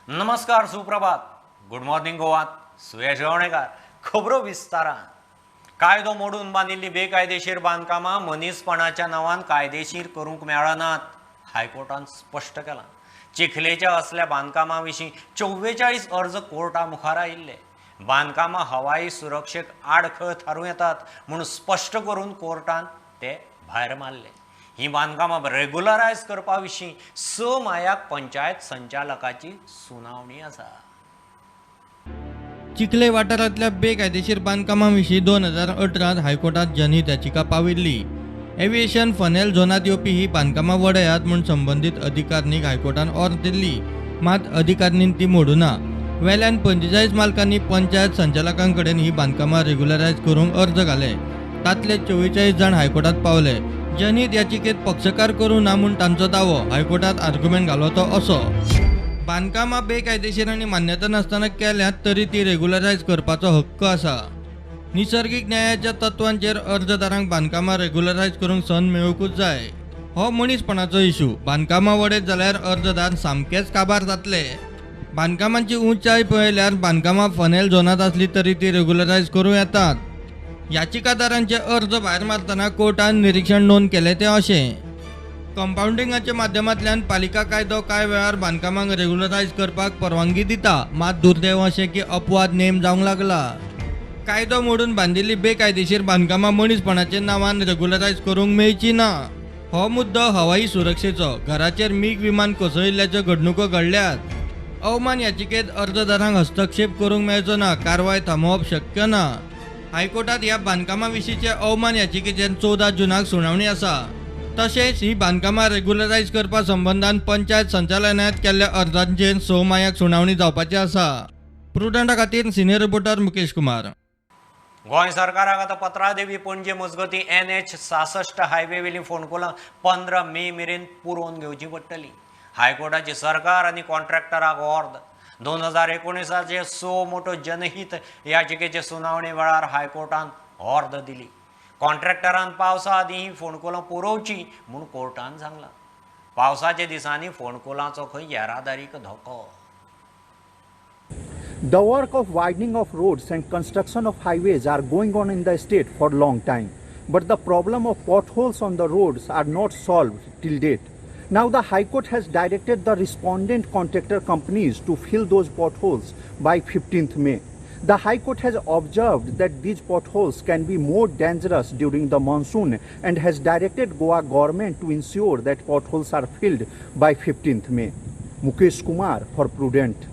नमस्कार, सुप्रभात, good morning गोवात. सुयश गावणेकार. खबरो विस्तारान. कायदो मोडून बांदिल्ली बेकायदेशीर बांदकामां मनीसपणाच्या नांवान कायदेशीर करूंक मेळनात, हायकोर्टान स्पश्ट केलां. चिखलेच्या असल्या बांदकामां विशीं 44 अर्ज कोर्टा मुखार आयिल्ले. बांदकामां हवाई सुरक्षेक आडखळ थारूं येतात म्हूण स्पश्ट करून कोर्टान ते भायर मारले. ही बांदकामां रेगुलरायज करपा विशीं 6 मायाक पंचायत संचालकाची सुनावणी आसा. चिखले वाठारांतल्या बेकायदेशीर बांदकामां विशीं 2018 हायकोर्टात जनहीत याचिका पाविल्ली. एव्हिएशन फनेल झोनांत येवपी ही बांदकामां वडयात म्हूण संबंदीत अधिकारणीक हायकोर्टान ऑर्द दिल्ली, मात अधिकारणीन ती मोडुना. वेल्यान 45 मालकांनी पंचायत संचालकां कडेन ही बांदकामां रेगुलरायज करूंक अर्ज घाले. तांतले 44 जाण हायकोर्टात पावले. जनहीत याचिकेत पक्षकार करूं ना म्हूण तांचो दावो. हायकोर्टात आर्ग्युमेंट घालो तो असो, बांदकामां बेकायदेशीर आनी मान्यता नासतना केल्यांत तरी ती रेगुलरायज करपाचो हक्क आसा. निसर्गीक न्यायाच्या तत्वांचेर अर्जदारांक बांदकामां रेगुलरायज करूंक संद मेळुंकूच जाय. हो मनीसपणाचो इशू. बांदकामां वडयत जाल्यार अर्जदार सामकेच काबार जातले. बांदकामांची उंचाय पळयल्यार बांदकामां फनेल झोनांत आसली तरी ती रेगुलरायज करूं येतात. याचिकादारांचे अर्ज भायर मारतना कोर्टान निरीक्षण नोंद केलें तें अशें, कंपावंडिंगाच्या माध्यमांतल्यान पालिका कायदो कांय वेळार बांदकामांक रेगुलरायज करपाक परवानगी दिता, मात दुर्दैव अशें की अपवाद नेम जावंक लागला. कायदो मोडून बांदिल्ली बेकायदेशीर बांदकामां मनीसपणाच्या नांवान रेगुलरायज करूंक मेळची ना. हो मुद्दो हवाई सुरक्षेचो. घराचेर मीग विमान कोसळिल्ल्याच्यो घडणुको घडल्यात. अवमान याचिकेत अर्जदारांक हस्तक्षेप करूंक मेळचो ना, कारवाय थांबोवप शक्य ना. हायकोर्टात ह्या बांदकामां विशींचे अवमान याचिकेचेर 14 जुनाक सुनावणी आसा. तशेंच ही बांदकामां रेगुलरायज करपा संबंदान पंचायत संचालनालयांत केल्ल्या अर्जांचेर 6 मायाक सुनावणी जावपाची आसा. प्रुडंटा खातीर सिनियर रिपोर्टर मुकेश कुमार. गोंय सरकाराक आतां पत्रादेवी पणजे मजगतीं NH 66 highway वेली फोंडकुलां 15 मे मेरेन पुरोवन घेवची पडटली. हायकोर्टाची सरकार आनी कॉन्ट्रॅक्टराक ऑर्द. 2019 सो मोटो जनहीत याचिकेचे सुनावणी वेळार हायकोर्टान ऑर्द दिली. कॉन्ट्रॅक्टरान पावसा आदीं ही फोंडकुलां पुरोवची म्हूण कोर्टान सांगलां. पावसाच्या दिसांनी फोंडकुलांचो खंय येरादारीक धोको. The work of widening of roads and construction of highways are going on in the state for long time. But the problem of potholes on the roads are not solved till date. Now the High Court has directed the respondent contractor companies to fill those potholes by 15th May. The High Court has observed that these potholes can be more dangerous during the monsoon and has directed Goa government to ensure that potholes are filled by 15th May. Mukesh Kumar for Prudent.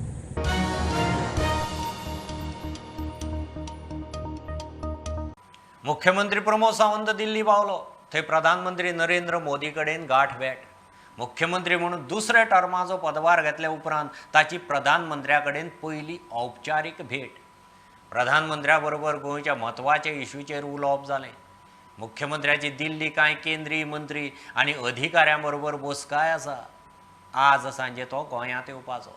मुख्यमंत्री प्रमोद सावंत दिल्ली पावलो. थंय प्रधानमंत्री नरेंद्र मोदी कडेन गांठ भेट. मुख्यमंत्री म्हणून दुसऱ्या टर्माचो पदभार घेतल्या उपरांत ताची प्रधानमंत्र्या कडेन पयली औपचारीक भेट. प्रधानमंत्र्या बरोबर गोंयच्या म्हत्वाच्या इशूचेर उलोवप जालें. मुख्यमंत्र्याची दिल्ली कांय केंद्रीय मंत्री आनी अधिकाऱ्यां बरोबर बसकाय आसा. आज सांजे तो गोंयांत येवपाचो.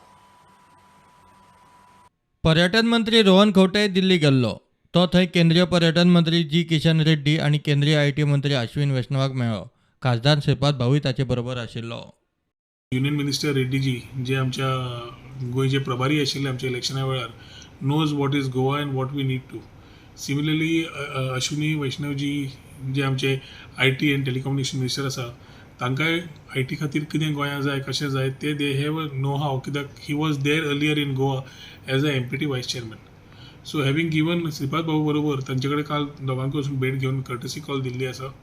पर्यटन मंत्री रोहन खंवटे दिल्ली गेल्लो. तो थंय केंद्रीय पर्यटन मंत्री जी किशन रेड्डी आनी केंद्रीय IT मंत्री अश्विन वैष्णवाक मेळ्ळो. खासदार श्रीपाद भाऊय ताचे बरोबर आशिल्लो. युनियन मिनिस्टर रेड्डीजी जे आमच्या गोंयचे प्रभारी आशिल्ले आमच्या इलेक्शना वेळार, knows what is Goa and what we need to. Similarly, Ashwini वैष्णवजी जे आमचे IT and telecommunication minister आसा, तांकांय IT खातीर कितें गोंयांत जाय, कशें जाय ते they have know हाव, कित्याक he was there earlier in Goa as a MPT vice chairman. So having given Shripad भाऊ बरोबर तांचे कडेन काल दोगांकूय वचून भेट घेवन कर्टसी कॉल दिल्ली आसा.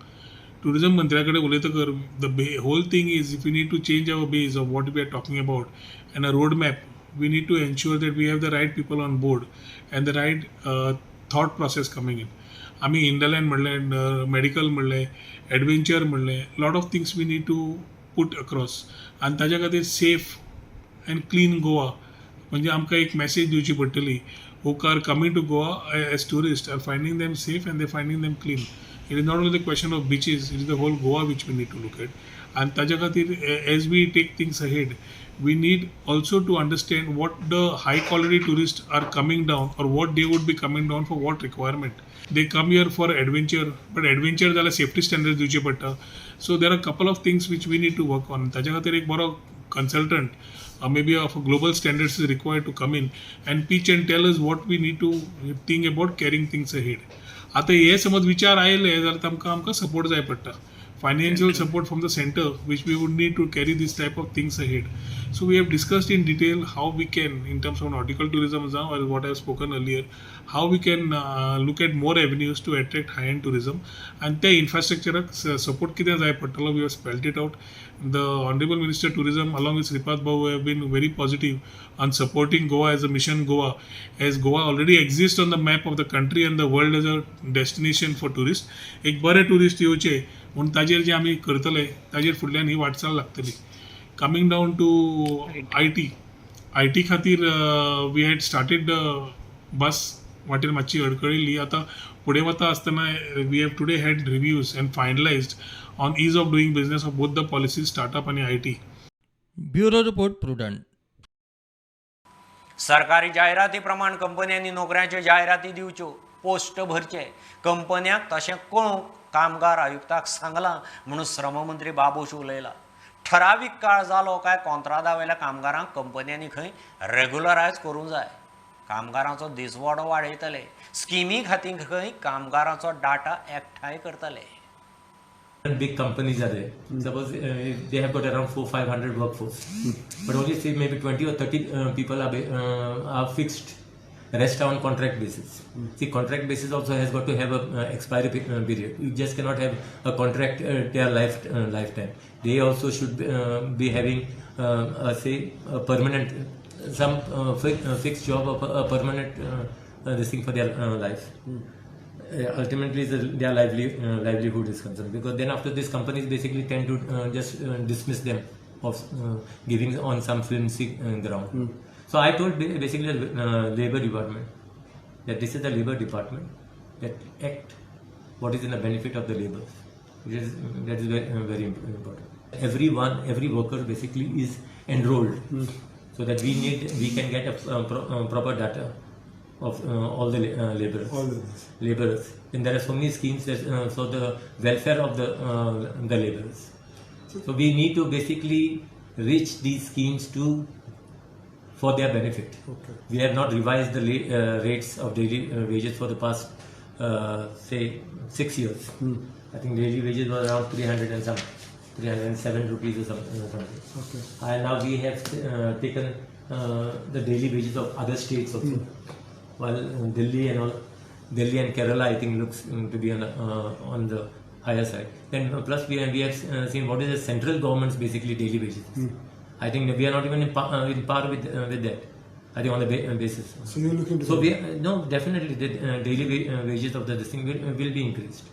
टुरिजम मंत्र्या कडेन उलयतकर, the whole thing is, if you need to change our base of what we are talking about and a road map, we need to ensure that we have the right people on board and the right thought process coming in. आमी इंडलँड म्हणलें, medical म्हणलें, adventure म्हणलें, lot of things we need to put across. आनी ताज्या खातीर safe and clean Goa म्हणजे आमकां एक मॅसेज दिवची पडटली, who are coming to Goa as tourist are finding them safe and they finding them clean. It is not only the question of beaches, it is the whole Goa which we need to look at. आनी ताज्या खातीर, as we take things ahead, we need also to understand what the high quality tourists are coming down or what they would be coming down for, what requirement. They come here for adventure, but adventure जाल्यार safety standards दिवचे पडटा. So there are couple of things which we need to work on. ताच्या खातीर एक बरो consultant or maybe of a global standards is required to come in and pitch and tell us what we need to think about carrying things ahead. आतां हे समज विचार आयले जाल्यार तांकां आमकां सपोर्ट जाय पडटा, financial support from the center, which we would need to carry this type of things ahead. So we have discussed in detail how we can, in terms of nautical tourism now, or what I have spoken earlier, how we can look at more avenues to attract high end tourism and त्या infrastructure support कितें जाय पडटलो, we have spelled it out. The Honorable Minister Tourism along with Sripad Bhau have been very positive on supporting Goa as a Mission Goa, as Goa already exists on the map of the country and the world as a destination for tourists. एक बरे tourist येवचे म्हूण ताजेर जे आमी करतले ताजेर फुडल्यान ही वाटचाल लागतली. Coming down to IT, IT खातीर we had started बस वाटेर मातशी अडकळिल्ली. आतां फुडें वता आसतना we have today had reviews and finalized on ease of doing business of both the policies, startup आनी IT. Bureau report, prudent. सरकारी जायराती प्रमाण कंपन्यांनी नोकऱ्यांच्यो जायराती दिवच्यो, पोस्ट भरचे. कंपन्यांक तशें कळोवंक कामगार आयुक्ताक सांगलां म्हणून श्रममंत्री बाबूश उलयला. ठरावीक काळ जालो काय कोंत्रादावेल्या कामगारांक कंपन्यांनी खंय रेगुलरायज करूंक जाय. कामगारांचो दिसवाडो वाडयतले. स्किमी खातीर खंय कामगारांचो डाटा एकठांय करतले. Big companies are there. Suppose if they have got around 400, 500 workforce, but only say maybe 20 or 30 people are fixed. Rest are on contract basis. See, contract basis also has got to have a expiry period. You just cannot have a contract their lifetime. They also should be having say a permanent some fixed job or a permanent this thing for their life. Ultimately their livelihood is concerned, because then after this companies basically tend to just dismiss them of giving on some flimsy ground. So I told basically the labor department that this is the labor department that act what is in the benefit of the laborers, which is that is very, very important. Everyone, every worker basically is enrolled, so that we can get a proper data of all the laborers. All the Laborers. And there are so many schemes that for the welfare of the laborers. So we need to basically reach these schemes to for their benefit. We have not revised the rates of daily wages for the past say 6 years. I think daily wages were around 300 and some, 307 rupees or something. And now we have taken the daily wages of other states also. While Delhi and all, Delhi and Kerala, I think looks to be on the higher side. Then plus we have seen what is the central government's basically daily wages. I think we are not even in par with that. I think on the basis. So you're looking to So we no, definitely the daily wages of the this thing will be increased.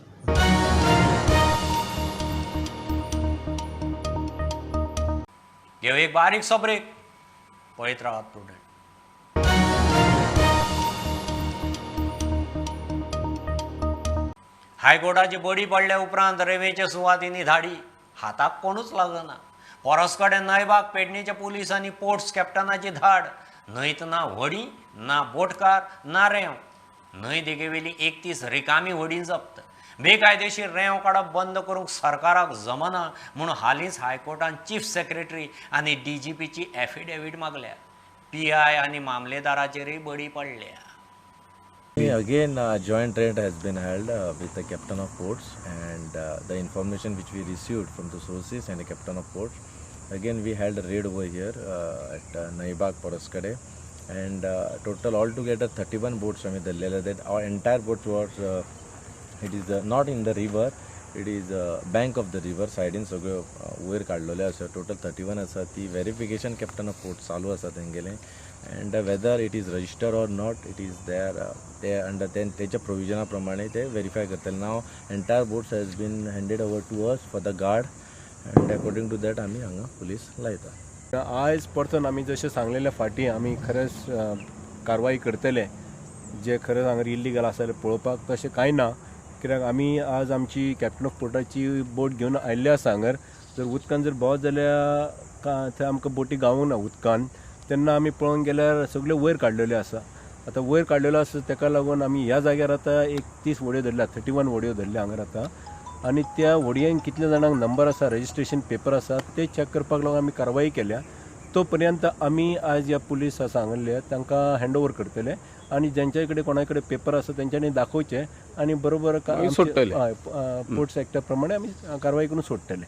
घेवं एक बारीकसो break. पळयत रावात prudent. हायकोर्टाची बडी पडल्या उपरांत रेंवेच्या सुवातींनी धाडी हाताक कोणूच लागना. पोरस कडेन न्हयबाग पेडणेच्या पुलिसांनी पोर्ट्स कॅप्टनाची धाड. न्हंयत ना व्हडीं, ना बोटकार, ना रेंव. न्हंय देगेवेली 31 रिकामी व्हडीं जप्त. बेकायदेशीर रेंव काडप बंद करूंक सरकाराक जमना म्हूण हालींच हायकोर्टान चीफ सेक्रेटरी आनी डीजीपीची एफिडेवीट मागल्या. पीआय आनी मामलेदाराचेरय बडी पडल्या. Again, joint raid has been held with the captain of ports, and the information which we received from the sources and the captain of ports. Again, we held a raid over here at Naibag, Poroskade, and total altogether 31 boats आमी धरलेले. That our entire boats was it is not in the river, it is bank of the river सायडीन सगळ्यो वयर काडलेल्यो आसा. Total 31 आसा. ती verification captain of port चालू आसा तेंगेलें, and whether it is register or not, it is there ते under तेच्या प्रोविजना प्रमाणे ते वेरीफाय करतले. Now entire boats has been handed over to us for the guard, and according to that आमी हांगा police लायता. आयज परतून आमी जशें सांगलेलें फाटीं, आमी खरेंच कारवाई करतले जे खरेंच हांगा इल्लीगल आसा जाल्यार पळोवपाक. तशें कांय ना, कित्याक आमी आज आमची कॅप्टन ऑफ पोर्टाची बोट घेवन आयिल्ले आसा हांगर. जर उदकान जर भोंवत जाल्यार थंय आमकां बोटी गावूंक ना उदकान, तेन्ना आमी पळोवंक गेल्यार सगळ्यो वयर काडलेल्यो आसा. आतां वयर काडलेल्यो आसा तेका लागून आमी ह्या जाग्यार आतां 31 व्हडयो धरल्या, 31 व्हडयो धरल्या हांगर आतां. आनी त्या व्हडयांक कितल्या जाणांक नंबर आसा, रजिस्ट्रेशन पेपर आसा, ते चॅक करपाक लागून आमी कारवाई केल्या. तो पर्यंत आमी आज ह्या पुलीस आसा हांगल्ले तांकां हँड ओवर करतले आनी ज्यांच्या कडेन कोणा कडेन पेपर आसा तेंच्यांनी दाखोवचे आनी बरोबर सोडटले. हय, पोर्ट्स एक्टा प्रमाणे आमी कारवाय करून सोडटले.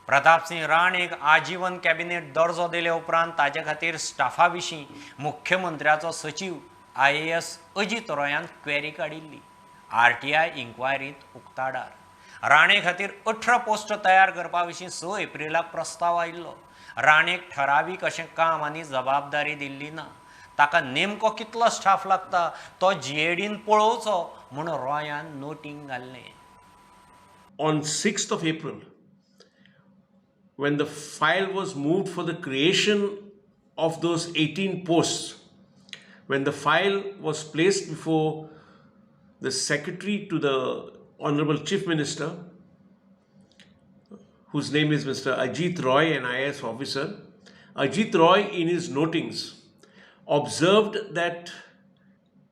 प्रतापसिंह राणेक आजीवन कॅबिनेट दर्जो दिले उपरांत ताजे खातीर स्टाफा विशीं मुख्यमंत्र्याचो सचीव IAS Ajit रॉयान क्वेरी काडिल्ली. RTI इन्क्वायरींत उक्ताडार राणे खातीर 18 पोस्ट तयार करपा विशीं 6 एप्रिलाक प्रस्ताव आयिल्लो. राणेक ठरावीक अशें काम आनी जबाबदारी दिल्ली ना. ताका नेमको कितलो स्टाफ लागता तो GADन पळोवचो म्हूण रॉयान नोटींग घाल्लें. On 6th of April, when the file was moved for the creation of those 18 posts, when the file was placed before the secretary to the Honorable Chief Minister, whose name is Mr. Ajit Roy, an IAS officer, Ajit Roy in his notings observed that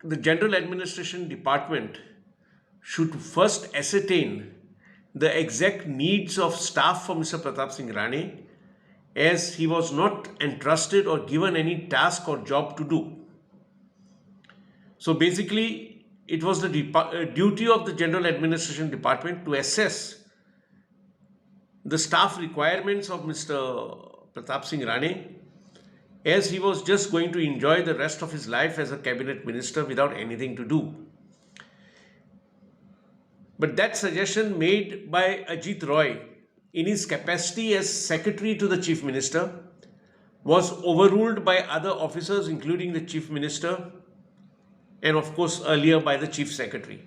the General Administration Department should first ascertain the exact needs of staff for Mr. Pratap Singh Rane, as he was not entrusted or given any task or job to do. So basically, it was the duty of the General Administration Department to assess the staff requirements of Mr. Pratap Singh Rane, as he was just going to enjoy the rest of his life as a cabinet minister without anything to do. But that suggestion made by Ajit Roy in his capacity as secretary to the Chief Minister was overruled by other officers, including the Chief Minister and of course earlier by the Chief Secretary.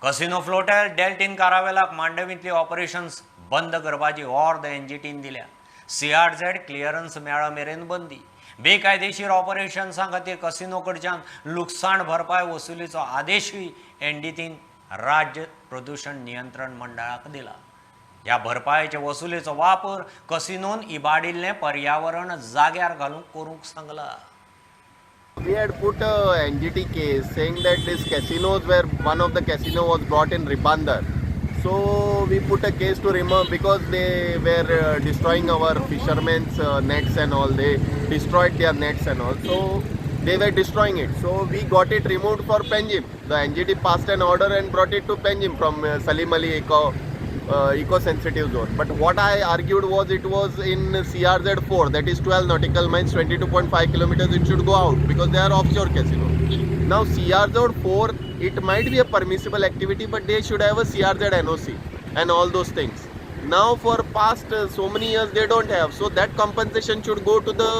Casino Floatel Deltin कारावेलाक मांडवींतली operations बंद करपाची ऑर्द NGTन दिल्या. CRZ clearance मेळा मेरेन बंदी. बेकायदेशीर ऑपरेशन्सां खातीर casino कडच्यान लुकसाण भरपाय वसुलीचो आदेशूय NGTन राज्य प्रदूशण नियंत्रण मंडळाक दिला. ह्या भरपायेचे वसुलीचो वापर कसिनोन इबाडिल्लें पर्यावरण जाग्यार घालूंक करूंक सांगला. We had put a NGT case saying that these casinos were, one of the casino was brought in Ribandar. So we put a case to remove because they were destroying our fishermen's nets and all. They destroyed their nets and all. So they were destroying it. So we got it removed for Panjim. The NGT passed an order and brought it to Panjim from Salim Ali eco-sensitive zone. But what I argued was it was in CRZ 4, that is 12 nautical miles, 22.5 kilometers, it should go out because they are offshore casino. Now CRZ 4, it might be a permissible activity, but they should have a CRZ NOC and all those things. Now for past so many years they don't have, so that compensation should go to the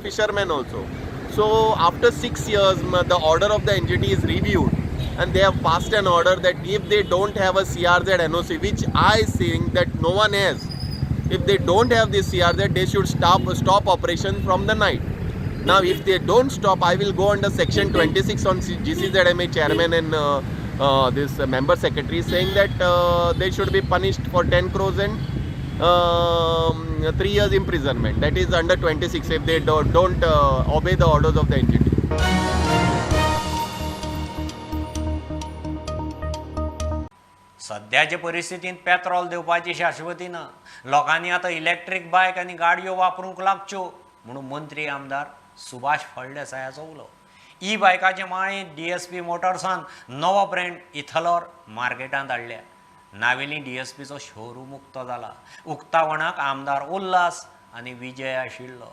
fishermen also. So after 6 years, the order of the NGT is reviewed and they have passed an order that if they don't have a CRZ NOC, which I think that no one has, if they don't have this CRZ, they should stop operation from the night. Now if they don't stop, I will go under section 26 on GCZMA chairman and this member secretary, saying that they should be punished for 10 crores and 3 years imprisonment. That is under 26 if they don't obey the orders of the NGT. सद्याचे परिस्थितींत petrol दिवपाची शाश्वती ना. लोकांनी आतां electric बायक आनी गाडयो वापरूंक लागच्यो म्हणून मंत्री आमदार सुभाष फळदेसायाचो उलो. ई बायकाचे माळेंत DSP मोटर्सान नवो ब्रँड इथलॉर मार्केटांत हाडल्या. नावेली DSPचो शोरूम उक्तो जाला. उक्तावणाक आमदार उल्हास आनी विजय आशिल्लो.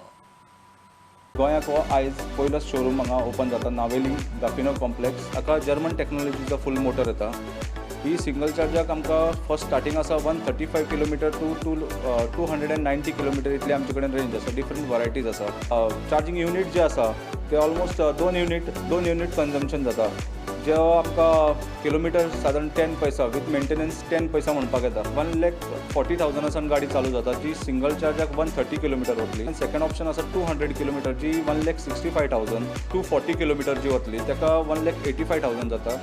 गोंयाक हो आयज पयलो शोरूम हांगा ओपन जाता, नावेली दाफिनो कॉम्प्लेक्स. हाका जर्मन टॅक्नोलॉजीचो फूल मोटर येता. ही सिंगल चार्जाक आमकां फर्स्ट स्टार्टींग आसा 135 किलोमिटर टू 290 किलोमिटर इतली आमचे कडेन रेंज आसा. डिफरंट वरायटीज आसा. चार्जींग युनीट जे आसा ते ऑलमोस्ट दोन युनीट कन्जम्पशन जाता. जो आमकां किलोमिटर सादारण 10 पैसा विथ मेंटेनन्स 10 पैसा म्हणपाक येता. 1,40,000 सावन गाडी चालू जाता, जी सिंगल चार्जाक 130 किलोमिटर वतली. सेकंड ऑप्शन आसा 200 किलोमिटर, जी 1,65,000, 240 किलोमिटर जी वतली ताका 1,85,000 जाता.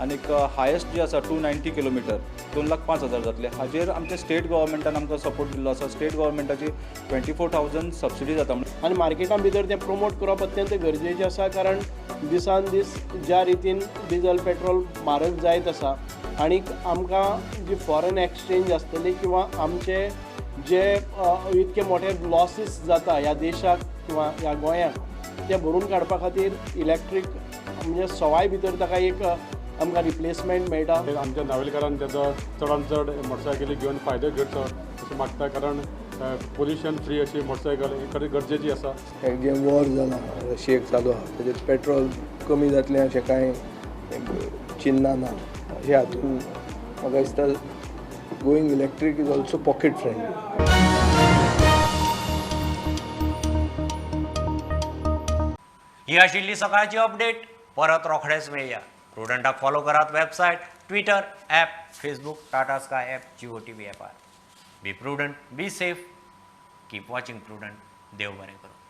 आनीक हायेस्ट जी आसा 290 किलोमिटर 2,05,000 जातले. हाजेर आमच्या स्टेट गव्हर्मेंटान आमकां सपोर्ट दिल्लो आसा. स्टेट गव्हर्मेंटाची 24,000 सबसिडी जाता. आनी मार्केटा भितर तें प्रमोट करप अत्यंत गरजेचें आसा, कारण दिसान दीस ज्या रितीन डिजल पेट्रोल म्हारग जायत आसा आनी आमकां जी फॉरेन एक्सचेंज आसतली किंवा आमचे जे इतके मोठे लॉसीस जाता ह्या देशाक किंवा ह्या गोंयाक, ते भरून काडपा खातीर इलेक्ट्रीक म्हणजे सवाय भितर ताका एक आमकां रिप्लेसमेंट मेळटा. आमच्या नावेलकारान ताचो चडान चड मोटरसायकली घेवन फायदो घेवचो अशें मागता, कारण पोल्युशन फ्री अशी मोटरसायकल ही खरी गरजेची आसा. जें वॉर जाला रशियेक चालू आसा ताजेर पेट्रोल कमी जातलें अशें कांय चिन्नां ना. अशें हातून म्हाका दिसता going electric is also pocket friendly. ही आशिल्ली सकाळची अपडेट. परत रोखडेच मेळया. प्रुडंटाक फॉलो करात website, Twitter, app, Facebook, Tata Sky app, Jio TV ॲपार. Be prudent, be safe, keep watching Prudent. देव बरें करूं.